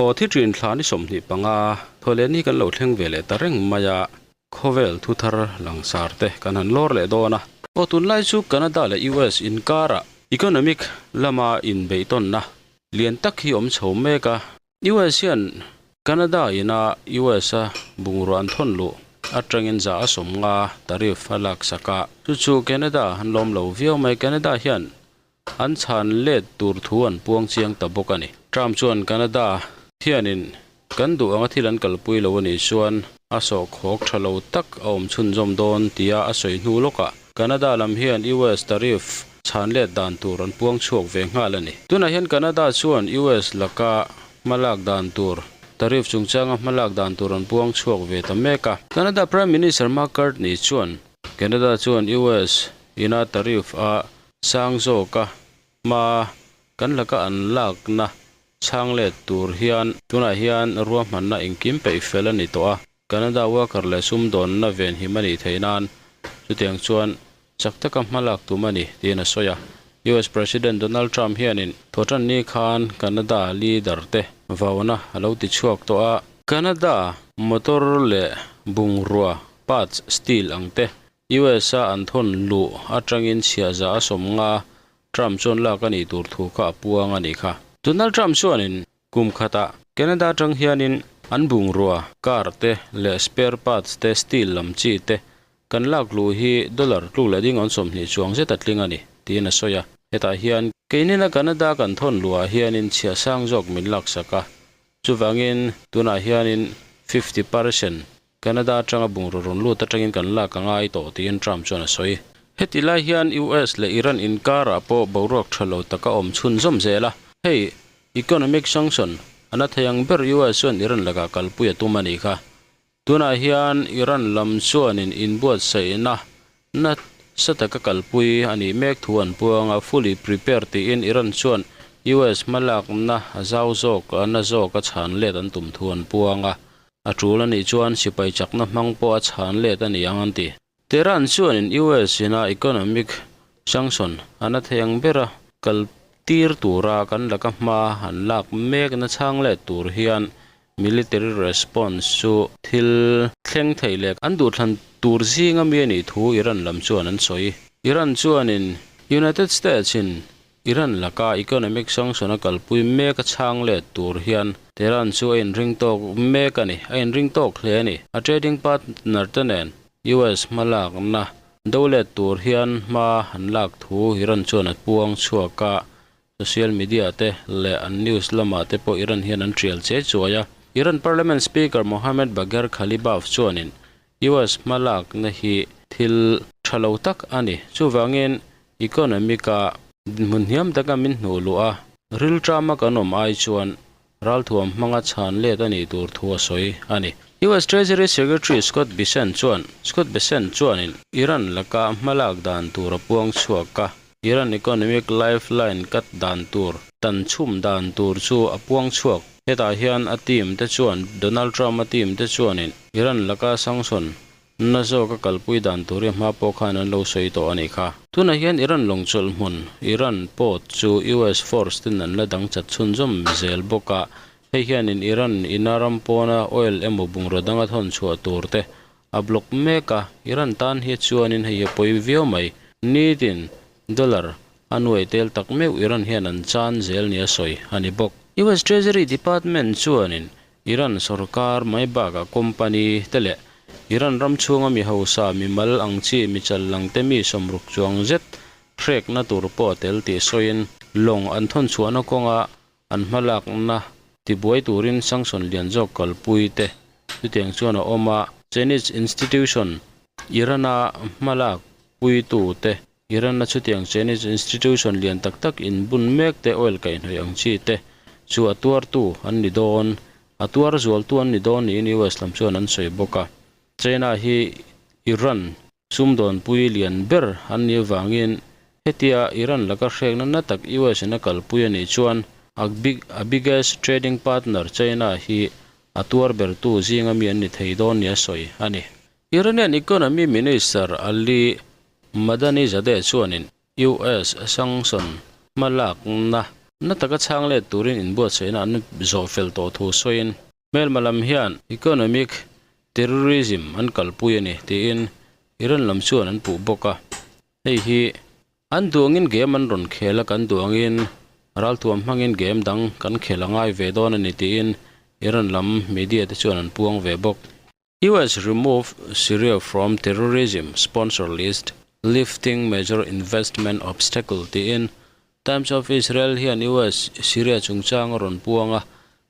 Aw thi thin thla ni 25 thawleh ni kan lo thleng ve leh ta reng mai a, khawvel thu thar langsar te kan han lawr leh dawn a. Aw tunlai chu Canada leh US inkarah economic lama inbeihtawnna lian tak hi awm chho mek a. US hian Canada ina US a bungrua an thawn luh atangin za a 50 tariff a laksak a, chu chu Canada an lawm lo viau mai. Canada hian an chhan let tur thu an puang chiang ta bawk a ni. Trump chuan Canada hianin kan duh anga thil an kalpui lo a nih chuan a sawhkhawk tha lo tak a awm chhunzawm dawn tia a sawi hnu lawkah Canada lam hian US tariff chhan let dan tur an puang chhuak ve nghal a ni. Tunah hian Canada chuan US laka hmalak dan tur tariff chungchanga hmalak dan tur an puang chhuak ve ta mek a. Canada Prime Minister Mark Carney chuan Canada chuan US ina tariff a sang zawka hma kan laka an lakna chhang let tur hian tunah hian ruahmanna engkim peih fel a ni tawh a. Canada worker leh sumdawnna ven him a nih theih nan chutiang chuan chak taka hmalak tum a ni tiin a sawi a. US President Donald Trump hianin thawhtan ni khan Canada leader te vauna a lo ti chhuak tawh a. Canada motor leh bungrua parts steel ang te US a an thawn luh atangin chhiah za a 50 Trump chuan lak a nih tur thu kha a puang a nih kha. Donald Trump chuanin kum khatah Canada atang hianin an bungrua car te leh spare parts te steel lam chi te kan lak luh hi dollar tluk leh ding awn 20 chuang zet a tling a ni tiin a sawi a. Hetah hian keinina Canada kan thawn luhah hianin chhiah sang zawk min laksak a, chuvangin tunah hianin 50% Canada atanga bungrua rawn lut atangin kan lak a ngai tawh tiin Trump chuan a sawi. Heti lai hian US leh Iran inkarah pawh boruak tha lo taka awm chhunzawm zel a. Hei economic sanction ana thei ang ber US chuan Iran lakah kalpui a tum a nih kha. Tunah hian Iran lam chuanin inbuatsaihna na sa taka kalpui a nih mek thu an puang a, fully prepared tiin Iran chuan US hmalakna a zau zawk na zawk a chhan let an tum thu an puang a. A tul a nih chuan sipai chakna hmang pawh a chhan let a ni ang an ti. Tehran chuanin US ina economic sanction ana thei ang bera kal tir tura kan laka hma an lak mek na chhang let tur hian military response chu thil thleng thei leh an duhthlan tur zinga mi a nih thu Iran lam chuan an sawi. Iran chuanin United States in Iran laka economic sanction a kalpui mek a chhang let tur hian Tehran chu a inring tawk mek a ni, a inring tawk hle a ni. A trading partner te nen US hmalakna do let tur hian hma an lak thu Iran chuan a puang chhuak a, social media te leh an news lamah te pawh Iran hian an thial che chuai a. Iran Parliament Speaker Mohammad Bagher Ghalibaf chuanin US hmalakna hi thil tha lo tak a ni. Chuvangin economic a hmun hniam taka min hnuh luh a, ril tama kan awm ai chuan ralthuam hmanga chhan let a nih tur thu a sawi a ni. US Treasury Secretary Scott Bessent chuan Scott Bessent chuanin Iran laka hmalak dan tur a puang chhuak a, Iran economic lifeline cut dan tur tan chhum dan tur chu a puang chhuak. Hetah hian a team te chuan Donald Trump a team te chuanin Iran laka sanction na zawk a kalpui dan tur hi hma pawh khan an lo sawi tawh a nih kha. Tunah hian Iran lawngchawlh hmun Iran port chu US force ten an la dang chat chhunzawm zel bawk a, hei hianin Iran ina ram pawna oil emaw bungraw danga thawn chhuah tur te a block mek a, Iran tan hi chuanin hei hi a pawi viau mai. Nitin dollar a nuai tel tak meuh Iran hian an chan zel ni a sawi a ni bawk. US Treasury Department chuanin Iran sorkar mai bakah company te leh Iran ram chhunga mi hausa mi mal ang chi mi chal lang te mi 60 chuang zet hrekna tur pawh a tel tih sawiin lawng an thawn chhuahna kawnga an hmalakna tibuai turin sanction lian zawk kalpui te chutiang chuan a awm a. Chinese institution Iran-a hmalak puitu te Iran-a chutiang Chinese institution lian tak tak inbun mek te oil kaihhnawih ang chi te chu a tuartu an ni dawn, a tuar zualtu an ni dawn niin US lam chuan an sawi bawk a. China hi Iran sumdawnpui lian ber an nih avangin hetia Iran laka hrekna na tak US in a kalpui a nih chuan a big a biggest trading partner China hi a tuar bertu zinga mi an ni thei dawn ni a sawi a ni. Iranian Economy Minister Ali Madani Zadeh chuanin US sanction hmalakna Na taka chhang let turin inbuatsaihna an zawh fel tawh thu sawiin, hmelma lam hian economic terrorism an kalpui a ni tiin Iran lam chuan an puh bawk a. Hei hi an duh angin game an rawn khel a, kan duh angin ralthuam hmangin game dang kan khel a ngai ve dawn a ni tiin Iran lam media te chuan an puang ve bawk. US remove Syria from terrorism sponsor list, lifting major investment obstacle tiin Times of Israel hian US Syria chungchang a rawn puang a.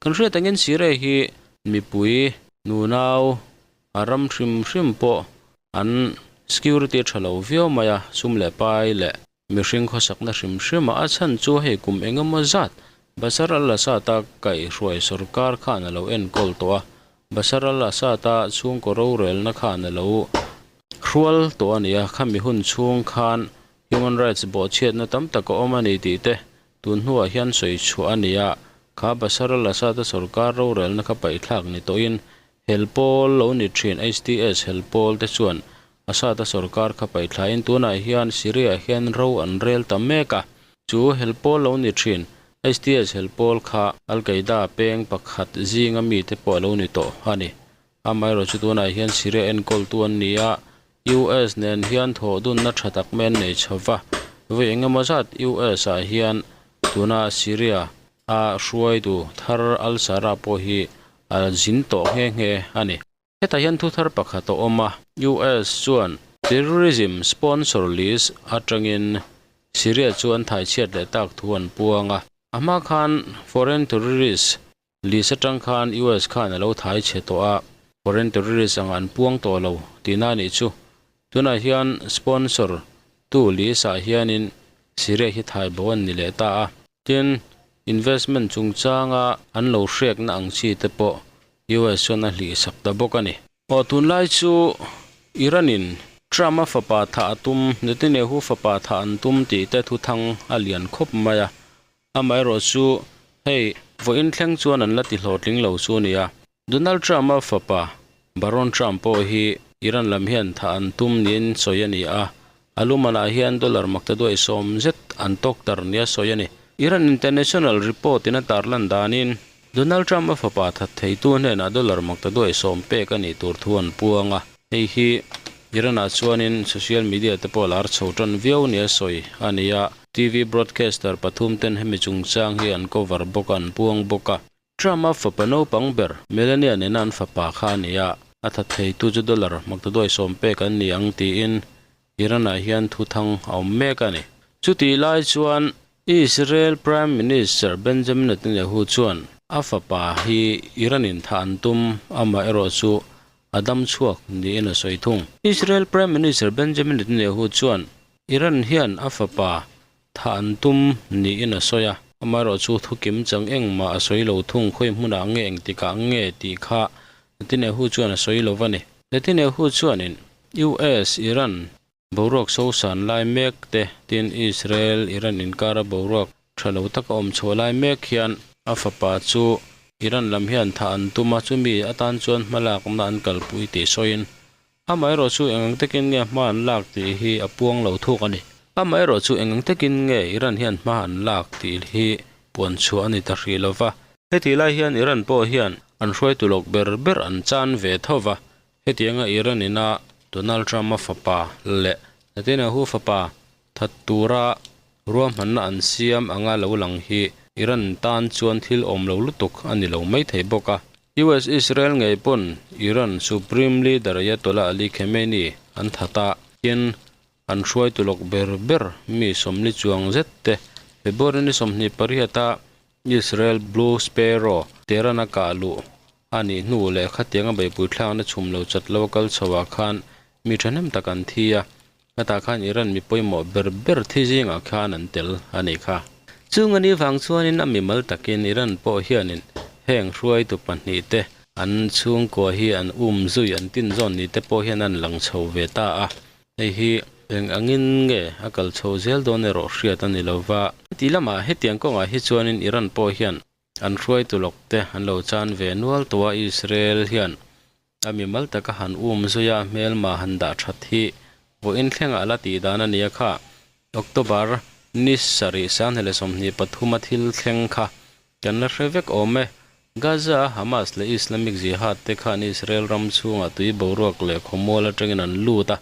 Kan hriat angin Syria hi mipui, nunau, a ram hrim hrim pawh an security tha lo viau mai a, sum leh pai leh Mihring khawsakna hrim hrimah a chhan chu hei kum engemaw zat Bashar al-Assad-a kaihhruai sorkar khan a lo enkawl tawh a, Bashar al-Assad-a chhungkaw rorelna khan a lo hrual tawh a ni a, khami hun chhung khan human rights bawhchhiatna tam tak a awm a ni tih te tun hnuah hian sawi chhuah a ni a, kha Bashar al-Assad-a sorkar rorelna kha paihthlak ni tawhin Hel pawl lo ni thin HTS hel pawl te chuan Assad-a sorkar kha paihthlain tunah hian Syria hian ro an rel ta mek a. Chu hel pawl lo ni thin HTS hel pawl kha Al-Qaeda peng pakhat zinga mite pawh a lo ni tawh a ni. Amaherawhchu chu tunah hian Syria enkawltu an ni a, US nen hian thawhdunna tha tak mai an nei chho va. Vawi engemaw zat US ah hian tuna Syria a hruaitu thar Al-Sharaa pawh hi a zin tawh nghe nghe a ni. Hetah hian thu thar pakhat a awm a, US chuan terrorism sponsor list atangin Syria chu an thaichhiat leh tak thu an puang a. A hma khan foreign terrorist list atang khan US khan a lo thaichhe tawh a, foreign terrorist ang an puang tawh lo tihna a nih chu. Tunah hian sponsor tu list ah hianin Syria hi thai bo an ni leh ta a. Tin, investment chungchanga an lo hrekna ang chi te pawh US chuan a hlih sak ta bawk a ni. Aw tunlai chu Iran in Trump a fapa thah a tum, Netanyahu fapa thah an tum tih te thuthang a lian khawp mai a. Amaherawh chu hei vawiin thleng chuan an la ti hlawhtling lo chu a ni a. Donald Trump-a fapa Barron Trump pawh hi Iran lam hian thah an tum niin sawi a ni a, a lumanah hian dollar maktaduai 90 zet an tawktar nia sawi a ni. Iran International report-in a tarlan danin Donald Trump-a fapa that theitu hnenah dollar maktaduai 10 pek a nih tur thu an puang a, hei hi Iran-ah chuanin social media te pawh lar chho tan viau nia sawi a ni a, TV broadcaster pathum ten hemi chungchang hi an cover bawk a, an puang bawk a. Trump-a fapa naupang ber Melania nena an fapa kha a ni a, a that theitu chu dollar maktaduai 10 pek an ni ang tiin Iran-ah hian thuthang a awm mek a ni. Chutih lai chuan Israel Prime Minister Benjamin Netanyahu chuan a fapa hi Iran-in thah an tum, amaherawh chu a dam chhuak niin a sawi thung. Israel Prime Minister Benjamin Netanyahu chuan Iran hian a fapa Thah an tum niin a sawi a, amaherawh chu thu kim chang engmah a sawi lo thung, khawi hmunah nge engtikah nge tih kha Netanyahu chuan a sawi lo va ni. Netanyahu chuanin US, Iran boruak sosan lai mek te tin Israel, Iran inkara boruak tha lo taka awm chhuah lai mek hian a fapa chu Iran lam hian thah an tum a, chumi atan chuan hmalakna an kalpui tih sawiin Amaherawh chu eng ang takin nge hma an lak tih hi a puang lo thuk a ni. Amaherawh chu eng ang takin nge Iran hian hma an lak tih hi puan chhuah a ni ta hrih lo va. Hetih lai hian Iran pawh hian an hruaitu lawk ber ber an chan ve tho va. Hetianga Iran ina Donald Trump-a fapa leh Netanyahu fapa that tura ruahmanna an siam anga lo lang hi Iran tan chuan thil awm lo lutuk a ni lo maithei bawk a. US Israel ngei pawn Iran Supreme Leader Ayatollah Ali Khamenei an that a, tin an hruaitu lawk ber ber mi 40 chuang zet te February ni 28 a Israel Blue Sparrow Tehran a kah luh a nih hnu leh khatianga beihpui thlakna chhum lo chat lo a kal chho ah khan mi thahnem tak an thi a, Hetah khan Iran mi pawimawh ber ber thi zingah khan an tel a nih kha. Chung a nih vang chuanin a mimal takin Iran pawh hianin heng hruaitu pahnihte an chhungkua hi an um zui an tin zawn ni te pawh hian an lang chho ve ta a. Hei hi eng angin nge a kal chho zel dawn erawh hriat a ni lo va. Heti lamah hetiang kawngah hi chuanin Iran pawh hian an hruaitu lawk te an lo chan ve nual tawh a, Israel hian a mimal taka han um zui a, hmelma han dah that hi vawiin thlengah a la tih dan a nia kha. October. Ni sarih 2023 a thil thleng kha kan la hre vek awm e. Gaza-a Hamas leh Islamic Jihad te khan Israel ram chhungah tui boruak leh khawmual atangin an lut a,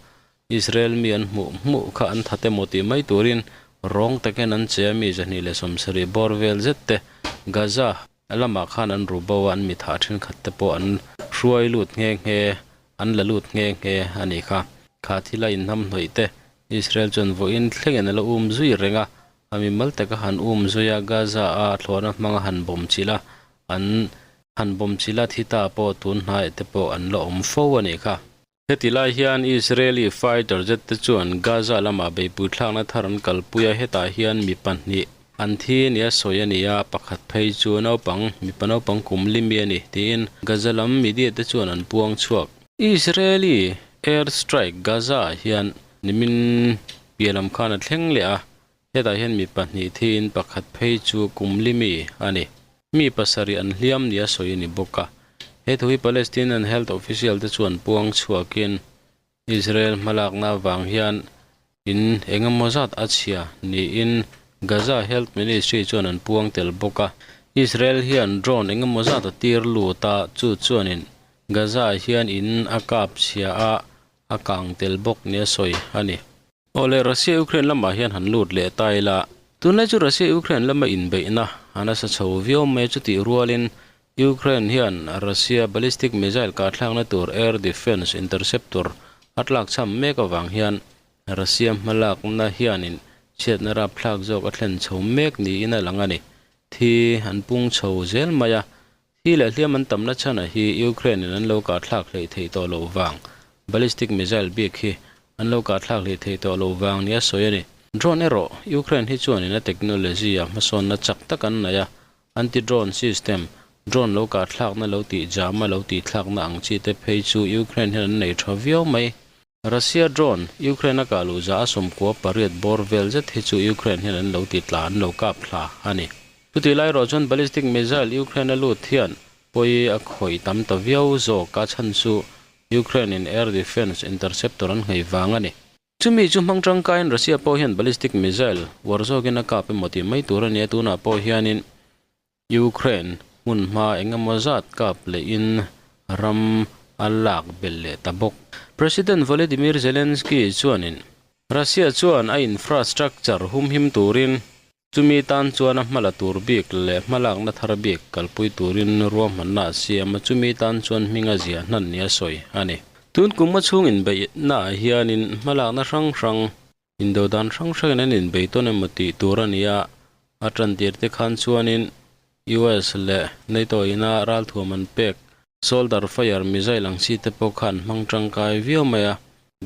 Israel mi an hmuh hmuh kha an that emaw tih mai turin rawng takin an che a, mi 270 bawr vel zet te Gaza lamah khan an ru bo a, an mithah thenkhat te pawh an hruai lut nghe nghe, an la lut nghe nghe a nih kha. Kha thila inhnamhnawih te Israel chuan vawiin thlengin a la um zui reng a, a mimal taka han um zui a, Gaza-a thlawhna hmanga han bawm chilh a, an han bawm chilh a, thi ta pawh tun hnaiah te pawh an la awm fo a nih kha. Heti lai hian Israeli fighter jet te chuan Gaza lamah beihpui thlakna thar an kalpui a, hetah hian mi pahnih an thi nia sawi a ni a, pakhat phei chu naupang, mipa naupang kum limi a ni, tiin Gaza lam media te chuan an puang chhuak. Israeli air strike Gaza-ah hian nimin piah lam khan a thleng leh a, hetah hian mi pahnih thiin pakhat phei chu kum limi a ni. Mi pasarih an hliam nia sawi a ni bawk a. He thu hi Palestinian health official te chuan puang chhuakin Israel hmalakna avang hian in eng emaw zat a chhia niin Gaza Health Ministry chuan an puang tel bawk a. Israel hian drone eng emaw zat a tir lut a, chu chuanin Gaza ah hian in a kap chhia a, a kang tel bawk nia sawi a ni. Aw le, Russia-Ukraine lamah hian han lut leh ta ila. Tunlai chu Russia-Ukraine lama inbeihna a nasa chho viau mai a, chutih rualin Ukraine hian Russia ballistic missile kahthlakna tur air defence interceptor a tlakchham mek avang hian Russia hmalakna hianin chhiatna rapthlak zawk a thlen chho mek niin a lang a ni. Thi an pung chho zel mai a, Thi leh hliam an tamna chhanah hi Ukraine in an lo kahthlak hleih theih tawh loh vang, ballistic missile bik hi an lo kahthlak hleih theih tawh loh vang nia sawi a ni. Drone erawh Ukraine hi chuanin a technology a hmasawnna chak tak an nei a, anti-drone system, drone lo kahthlakna lo tih jama lo tihthlakna ang chi te phei chu Ukraine hian an nei tha viau mai. Russia drone Ukraine a kah luh za a 98 bawr vel zet hi chu Ukraine hian an lo ti tla an lo kap thla a ni. Chutih lai erawh chuan ballistic missile Ukraine a lut hian pawi a khawih tam ta viau zawk a chhan chu Ukraine in air defence interceptor an nghei vang a ni. Chumi chu hmang tangkaiin Russia pawh hian ballistic missile uar zawkin a kap emaw tih mai tur a ni a, tunah pawh hianin Ukraine hmun hma eng emaw zat kap lehin ram a lak belh leh ta bawk. President Volodymyr Zelensky chuanin Russia chuan a infrastructure humhim turin chumi tan chuan a hmala tur bik leh hmalakna thar bik kalpui turin ruahmanna a siam a, chumi tan chuan hming a ziah hnan nia sawi a ni. Tun kum a chhung inbeihnaah hianin hmalakna hrang hrang Indo dan hrang hrangin an inbei tawn emaw tih tur a ni a, a tantir te khan chuanin US leh NATO ina ralthuam an pek Shoulder fire missile ang chi te pawh kha an hmang tangkai viau mai a,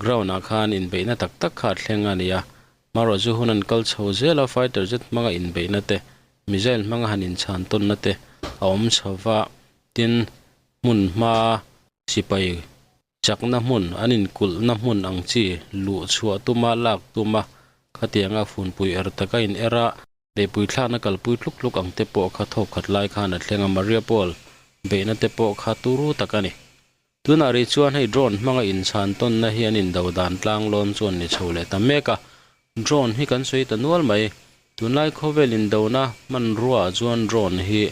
ground ah khan inbeihna tak tak kha a thleng a ni a, marawh chu hun an kal chho zel a, fighter jet hmanga inbeihna te, missile hmanga han inchhan tawnna te a awm chho va, tin hmun hma sipai Chakna hmun, an inkulhna hmun ang chi luh chhuah tuma lak tuma khatianga funpui er taka in er a, beihpui thlakna kalpui tluk tluk ang te pawh kha thawk khat lai khan a thleng a, Mariupol beihna te pawh kha turu tak a ni. Tunah rih chuan hei drone hmanga inchhan tawnna hi an indo dan tlang lawn chuan ni chho leh ta mek a, drone hi kan sawi ta nual mai. Tunlai khawvel indona hmanrua ah chuan drone hi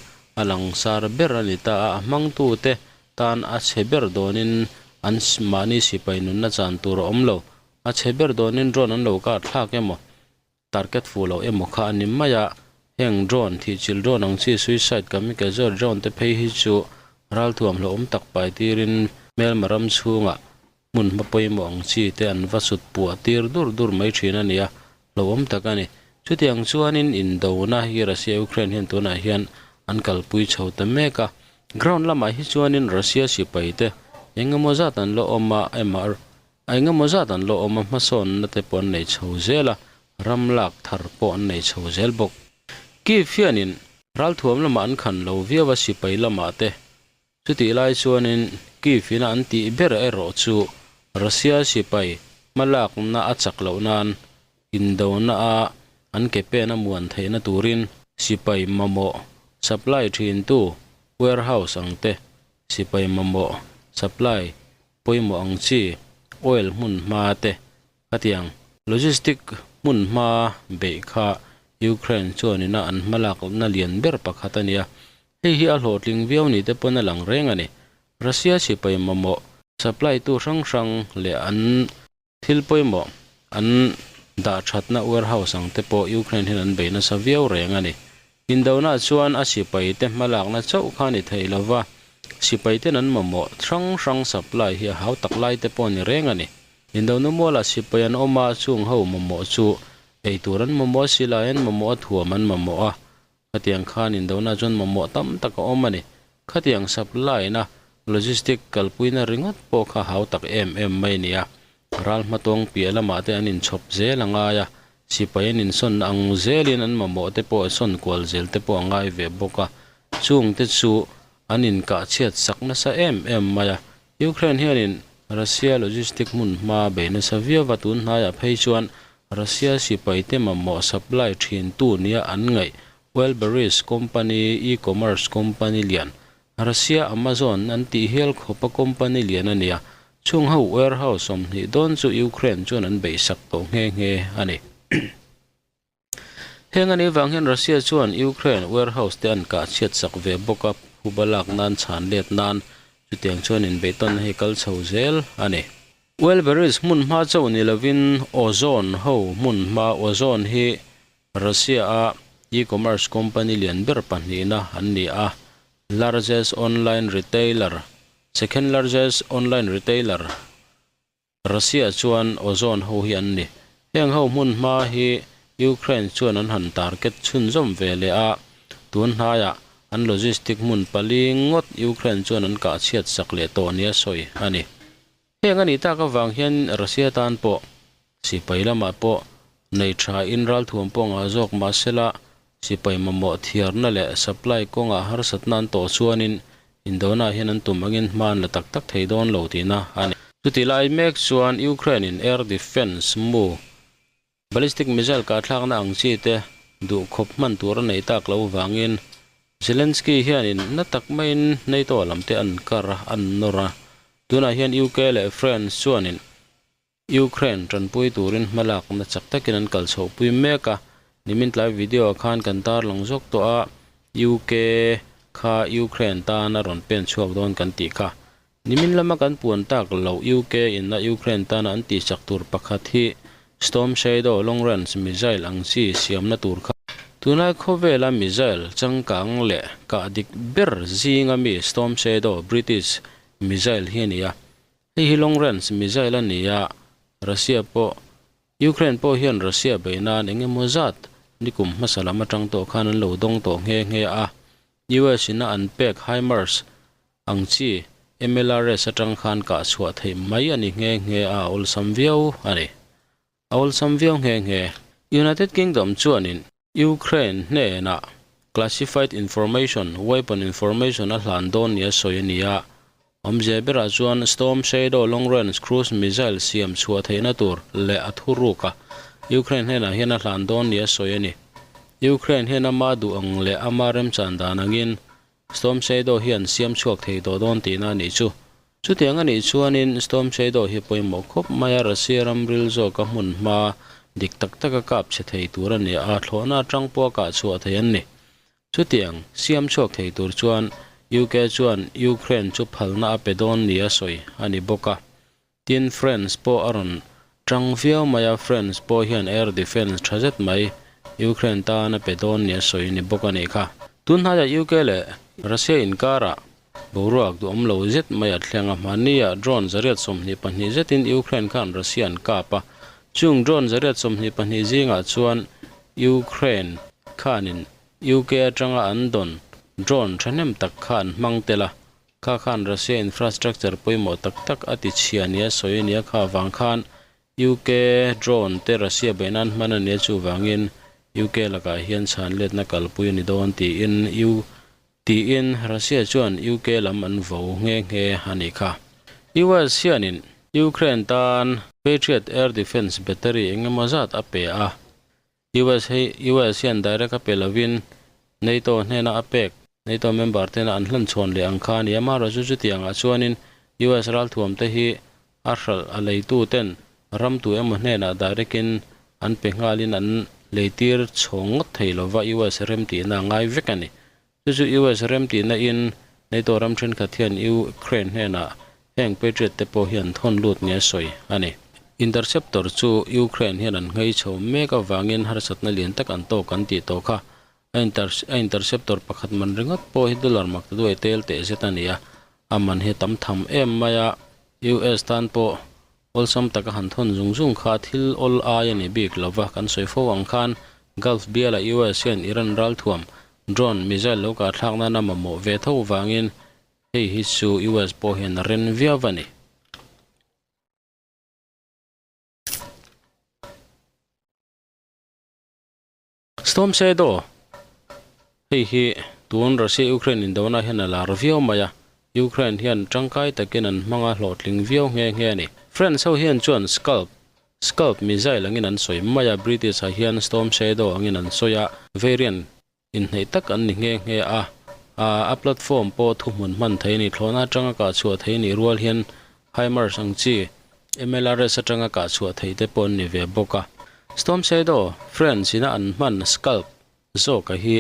a langsar ber a ni ta a, a hmangtute tan a chhe ber dawnin an mahni sipai nunna chan tur a awm lo. A chhe ber dawnin drone an lo kar thlak emaw, target fuh loh emaw kha a ni mai a. Heng drone, thihchilh drone ang chi suicide kamikaze drone te phei hi chu ralthuam hlauhawm tak pai tirin hmelma ram chhungah Hmun hma pawimawh ang chi te an va sut puah tir dur dur mai thin a ni a, hlauhawm tak a ni. Chutiang chuanin indona hi Russia-Ukraine hian tunah hian an kalpui chho ta mek a. Ground lamah hi chuanin Russia sipai te eng emaw zat an la awm a, emaw eng emaw zat an la awm a, hmasawnna te pawh an nei chho zel a, ram lak thar pawh an nei chho zel bawk. Kyiv hianin ralthuam lamah an khan lo viau a, sipai lamah te Chutih lai chuanin Kyiv ina an tih ber erawh chu Russia sipai hmalakna a chak loh nan indona a an ke pen a muan theihna turin sipai mamawh supply thintu warehouse ang te, sipai mamawh supply pawimawh ang chi oil hmun hma te khatiang logistic. hmun hma beih kha Ukraine chuan ina an hmalakna lian ber pakhat a nia. Hei hi a hlawhtling viau ni te pawn a lang reng a ni. Russia sipai mamawh supply tu hrang hrang leh an thil pawimawh an dah thatna warehouse ang te pawh Ukraine hian an bei nasa viau reng a ni. Indona chuan a sipai te hmalakna chauh kha a ni thei lova, sipai ten an mamawh hrang hrang supply hi a hau tak lai te pawh a ni reng a ni. Indona mualah sipai an awm a, chung ho mamawh chu ei tur an mamawh a, silai an mamawh a, thuam an mamawh a, Khatiang khan indona chuan mamawh tam tak a awm a ni. Khatiang supply-na, logistic kalpuina ringawt pawh kha hau tak em em mai a ni a. Ral hmatawng piah lamah te an inchhawp zel a ngai a, sipai an insawn ang zelin an mamawh te pawh sawn kual zel te pawh a ngai ve bawk a. Chungte chu an inkah chhiat sak nasa em em mai a. Ukraine hianin Russia logistic hmun hma bei nasa viau va, tun hnaiah phei chuan Russia sipaite mamawh supply thintu nia an ngaih Wildberries company e-commerce company lian, Russia Amazon an tih hial khawpa company lian a nia, chung ho warehouse 20 dawn chu Ukraine chuan an beihsak tawh nghe nghe a ni. Heng a nih vang hian Russia chuan Ukraine warehouse te an kah chhiat sak ve bawk a, phuba lak nan chhan let nan chutiang chuan inbeihtawnna hi kal chho zel a ni. Wildberries hmun hma chauh ni lovin Ozon ho hmun hma Ozon hi Russia a e-commerce company lian ber pahnihna an ni a, largest online retailer, second largest online retailer, Russia chuan Ozone ho hi an ni. Heng ho hmun hma hi Ukraine chuan an han target chhunzawm ve leh a, tun hnaiah an logistic hmun pali ngawt Ukraine chuan an kah chhiat sak leh tawh nia sawi a ni. Heng a nih tak avang hian Russia tan pawh sipai lamah pawh nei tha in ralthuam pawh ngah zawk mahsela Sipai mamawh thiarna leh supply kawngah harsatna an tawh chuanin indona hian an tum angin hma an la tak tak thei dawn lo tihna a ni. Chuti lai mek chuan Ukraine in air defence mu, ballistic missile kahthlakna ang chi te duh khawp hman tur a nei tak lo vangin Zelensky hianin na tak maiin NATO lam te an kar a, an nawr a. Tunah hian UK leh France chuanin Ukraine tanpui turin hmalakna chak takin an kal chhohpui mek a, nimin tlai video ah khan kan tarlang zawk tawh a, UK kha Ukraine tan a rawn pen chhuak dawn kan tih kha. Nimin lama kan puan tak loh UK in a Ukraine tana an tihchak tur pakhat hi Storm Shadow long range missile ang chi siamna tur kha. Tunlai khawvela missile changkang leh kah dik ber zinga mi Storm Shadow British missile hi a ni a. Hei hi long range missile a ni a, Russia pawh Ukraine pawh hian Russia bei nan eng emaw zat nikum hmasa lam atang tawh khan an lo dawng tawh nghe nghe a, US in a an pek HIMARS ang chi MLRS atang khan kah chhuah theih mai a ni nghe nghe a, a awlsam viau a ni. A awlsam viau nghe nghe. United Kingdom chuanin Ukraine hnenah classified information, weapon information a hlan dawn nia sawi a ni a. Awmzia berah chuan Storm Shadow long range cruise missile siam chhuah theihna tur leh a thuruk a Ukraine hnenah hian a hlan dawn nia sawi a ni. Ukraine hian ama duh ang leh ama remchan dan angin Storm Shadow hi an siam chhuak thei tawh dawn tihna a nih chu. Chutiang a nih chuanin Storm Shadow hi pawimawh khawp mai a, Russia ram ril zawka hmun hma dik tak taka kap chhe thei tur a ni a, thlawhna atang pawha kah chhuah thei an ni. Chutiang siam chhuak thei tur chuan UK chuan Ukraine chu phalna a pe dawn nia sawi a ni bawk a. Tin, France pawh a rawn tang viau mai a, France pawh hian air defence tha zet mai Ukraine tan a pe dawn nia sawi a ni bawk a nih kha. Tun hnaiah UK leh Russia inkarah boruak duhawm lo zet mai a thleng a, hmaniah drone 122 zetin Ukraine khan Russia an kap a, chung drone 122 zingah chuan Ukraine khanin UK atanga an dawn drone thahnem tak kha an hmang tel a, Kha khan Russia infrastructure pawimawh tak tak a ti chhia nia sawi a nia kha vang khan UK drone te Russia beih nan hman a nia chuvangin UK lakah hian chhan letna kalpui a ni dawn tiin U tiin Russia chuan UK lam an vo nghe nghe a nih kha. US hianin Ukraine tan Patriot air defence battery engemaw zat a pe a, US hi US hian direct a pe lovin NATO hnena a pek, NATO member tena an hlan chhawn leh ang kha a ni. Amaherawhchu chu chutiangah chuanin US ralthuam te hi a hralh a leitu ten ram tu emaw hnenah direct in An pe nghalin an leitir chhawng ngawt thei lova US remtihna a ngai vek a ni. Chu chu US remtihna in NATO ram thenkhat hian Ukraine hnenah heng Patriot te pawh hi an thawn lut nia sawi a ni. Interceptor chu Ukraine hian an nghei chho mek avangin harsatna lian tak an tawk an tih tawh kha. A interceptor pakhat man ringawt pawh hi dollar mak ta duai tel teh zet a ni a, a man hi a tam tham em mai a, US tan pawh awlsam taka han thawn zung zung kha thil awl ai a ni bik lo va, kan sawi fo ang khan Gulf biala US hian Iran ralthuam drone missile lo kah thlak nana mamawh ve tho vangin hei hi chu US pawh hian a ren viau a ni. Storm Shadow, Hei hi tun Russia-Ukraine indona hian a lar viau mai a, Ukraine hian tangkai takin an hmang a hlawhtling viau nghe nghe a ni. France ho hian chuan Scalp, Scalp missile angin an sawi mai a, British ah hian Storm Shadow angin an sawi a, variant inhneih tak an ni nghe nghe a, a platform pawh thuhmun hman thei a ni, thlawhna atanga kah chhuah thei a nih rual hian HIMARS ang chi MLRS atanga kah chhuah theih te pawh an ni ve bawk a. Storm Shadow, France ina an hman Scalp zawka hi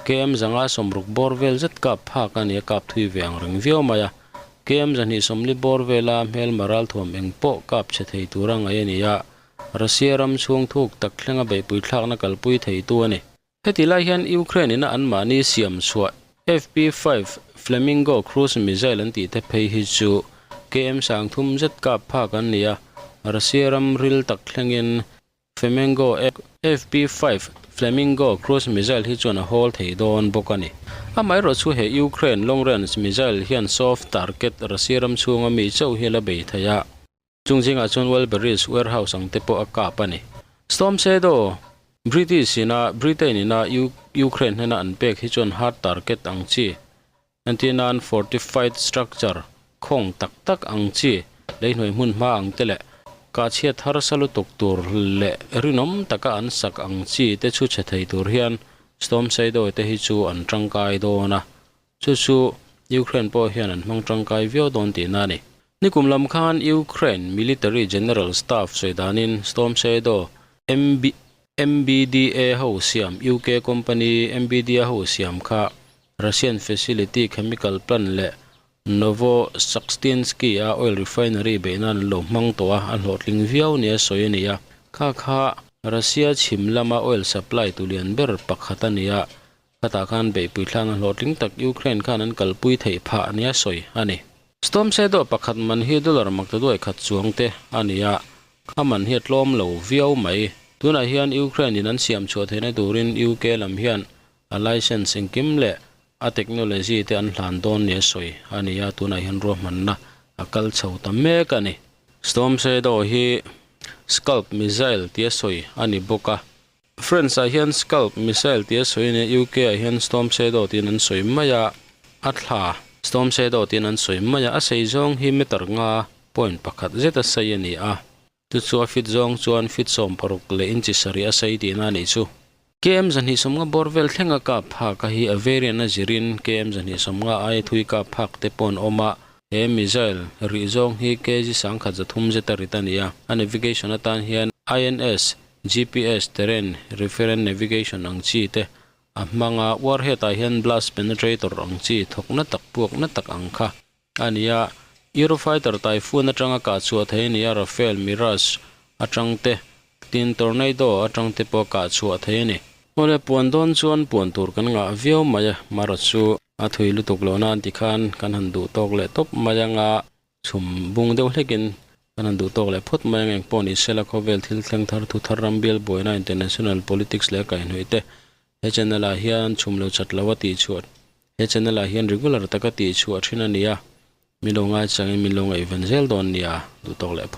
KM zanga sawmruk bawr vel zet kap phak a ni a, kap thui ve ang reng viau mai a. KM zahnih sawmli bawr vela hmelma ralthuam eng pawh kap chhe thei tura ngaih a ni a, Russia ram chhung thuk tak thlenga beihpui thlakna kalpui theitu a ni. Heti lai hian Ukraine ina anmahni siam chhuah FP-5 Flamingo cruise missile an tih te phei hi chu KM sangthum zet kap phak an ni a, Russia ram ril tak thlengin Flamingo FP-5 Flamingo cruise missile hi chuan a hawl thei dawn bawk a ni. Amaherawhchu chu he Ukraine long range missile hian soft target Russia ram chhunga mi chauh hi a la bei thei a. Chung zingah chuan Wellberries warehouse ang te pawh a kap a ni. Storm Shadow, British ina Britain ina Ukraine hnena an pek hi chuan hard target ang chi, entirnan fortified structure, khawng tak tak ang chi, leihnuai hmun hma ang te leh kahchhiat harsa lutuk tur leh rinawm taka an sak ang chi te chhu chhe thei tur hian Storm Shadow te hi chu an tangkai dawn a. Chu chu Ukraine pawh hian an hmang tangkai viau dawn tihna a ni. Nikum lam khan Ukraine Military General Staff sawi danin Storm Shadow MB MBDA ho siam UK company MBDA ho siam kha Russian facility chemical plant leh Novosakhtinsky a oil refinery beih nan an lo hmang tawh a, a hlawhtling viau nia sawi a ni a. Kha kha Russia chhim lama oil supply tu lian ber pakhat a ni a, Khatah khan beihpui thlangna hlawhtling tak Ukraine khan an kalpui theih phah nia sawi a ni. Storm Shadow pakhat man hi dollar maktaduai khat chuang te a ni a, a man hi a tlawm lo viau mai. Tunah hian Ukraine in an siam chhuah theihna turin UK lam hian a license engkim leh a technology te an hlan dawn nia sawi a ni a, tunah hian ruahmanna a kal chho ta mek a ni. Storm Shadow hi Scalp missile tia sawi a ni bawk a. France ah hian Scalp missile tia sawi a nia, UK ah hian Storm Shadow tiin an sawi mai a, a thla Storm Shadow tiin an sawi mai a, a sei zawng hi meter nga point pakhat zet a sei a ni a, chu chu a fit zawng chuan fit 16 leh inchi sarih a sei tihna a nih chu. KM 250 bawr vel thlenga kap phak a hi a variant a zirin KM 250 aia thui kap phak te pawh an awm a, he missile rih zawng hi kg 1300 zet a rit a ni a, a navigation atan hian INS GPS, terrain reference navigation ang chi te a hmang a, warhead ah hian blast penetrator ang chi thawk na tak puak na tak ang kha a ni a, Eurofighter Typhoon atanga kah chhuah thei a ni a, Rafale, Mirage atang te tin Tornado atang te pawh kah chhuah thei a ni. Awle puan dawn chuan puan tur kan ngah viau mai a, mara chu a thui lutuk lo nan tikhan kan han duh tawk leh tawp mai anga Chhum bung deuh hlekin kan han duh tawk leh phawt mai ang eng pawh ni sela khawvel thil thleng thar thu thar ram bial buaina international politics leh kaihhnawih te he channel ah hian chhum lo chat lo a tih chhuah he channel ah hian regular taka tih chhuah thin a ni a min lo ngaichangin min lo ngaihven zel dawn nia duh tawk leh phawt.